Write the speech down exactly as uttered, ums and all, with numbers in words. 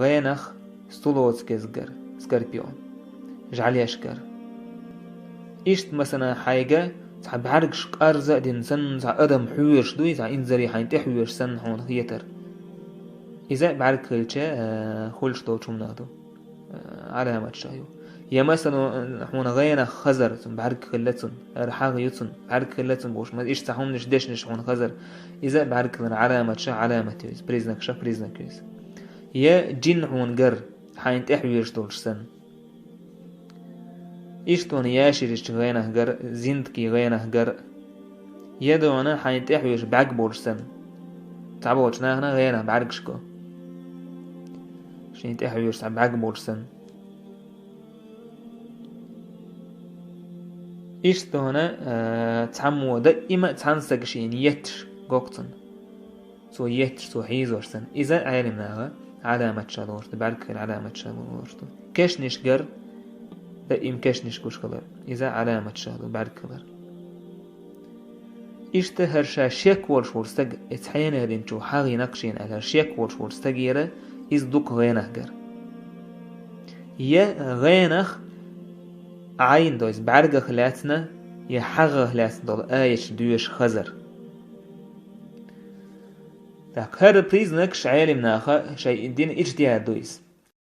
гӀенах стулоца кӀезгара, скорпион, жӀалеш гар. Иштта, масала, хьайга цхьа бӀаьргаш къарза а дина санна, цхьа адам хьоьжуш дуй, цхьа инзаре хьайна тӀехьоьжуш санна хьуна хетар. Иза бӀаьрг хилча, э, хуьлуш долчу хӀуманах ду. Э, Ӏаламаташ ю. Я, масала, хьуна гӀенах хазар, цунна бӀаьрг хилла цунна, ара хьагӀ ю цунна, бӀаьрг хилла цунна бохуш, ма иштта цхьа хӀуманаш дешнаш хьуна хазар, иза бӀаьрг хилар Ӏаламаташ, Ӏаламат ю иза, признакаш, признак ю иза. Я джин хьуна гар, хьайна тӀехьоьжуш долуш санна. Иштта хьуна яширчу гӀенах гар, зиндагий гӀенах гар. Я дуьйна хьайна тӀехьоьжуш бӀаьрг болуш санна. Цхьаболчу нахана гӀенах бӀаьргаш го. Шайна тӀехьоьжуш цхьа бӀаьрг болуш санна. Иштта хьуна, а, цхьаммо даима а цхьана стага шена етташ го-кх цунна. Цо етташ, цо хьийзош санна. Иза Ӏелам наха Ӏаламаташ лоруш ду, бӀаьрг хилар Ӏаламаташ лоруш ду. Кешнаш гар, даим кешнаш гуш хилар. Иза Ӏаламаташ ду, бӀаьрг хилар. Иштта хӀара ша шек волуш волу стаг, и цхьаьна хилинчо хьагӀ йина-кх шена аьлла, хӀара шек волуш волу стагера иза дукха гӀенах гар. Я гӀенах Ӏайн, то есть бӀаьргах лаьцна, я хьагӀах лаьцна долу аяташ доьшуш хазар. Так, хӀара признакаш Ӏелам наха шайн дина иштта яр ду иза.